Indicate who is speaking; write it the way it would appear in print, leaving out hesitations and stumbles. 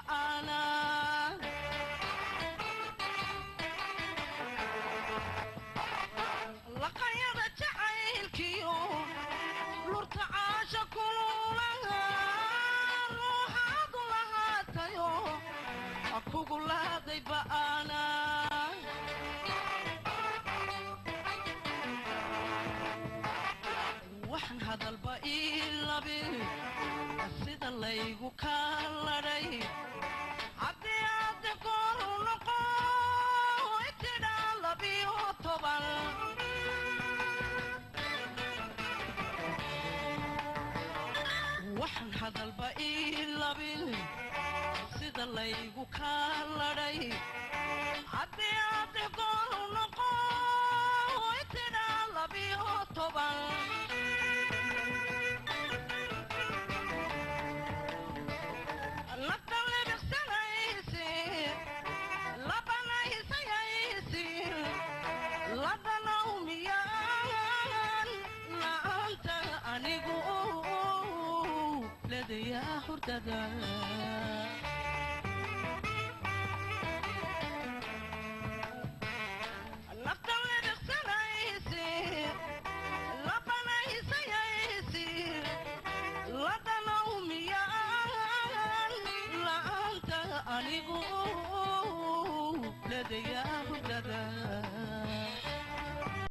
Speaker 1: ba'ana. Laqayada jacaylkiyo lurta caasha kululaha ruuxaadu lahaatayo kugu laaday ba'ana. Waxaan hadalba ii labin sida laygu kaaladhay haddii aad goor noqo itidhaa 12. Waxaan hadalba ii labin sida laygu kaaladhay haddii aad goor noqo itidhaa 12. Nafta libiqsanaysi labanaysayaysi ladanow miyaan la'aanta anigu ladayaa hurdada.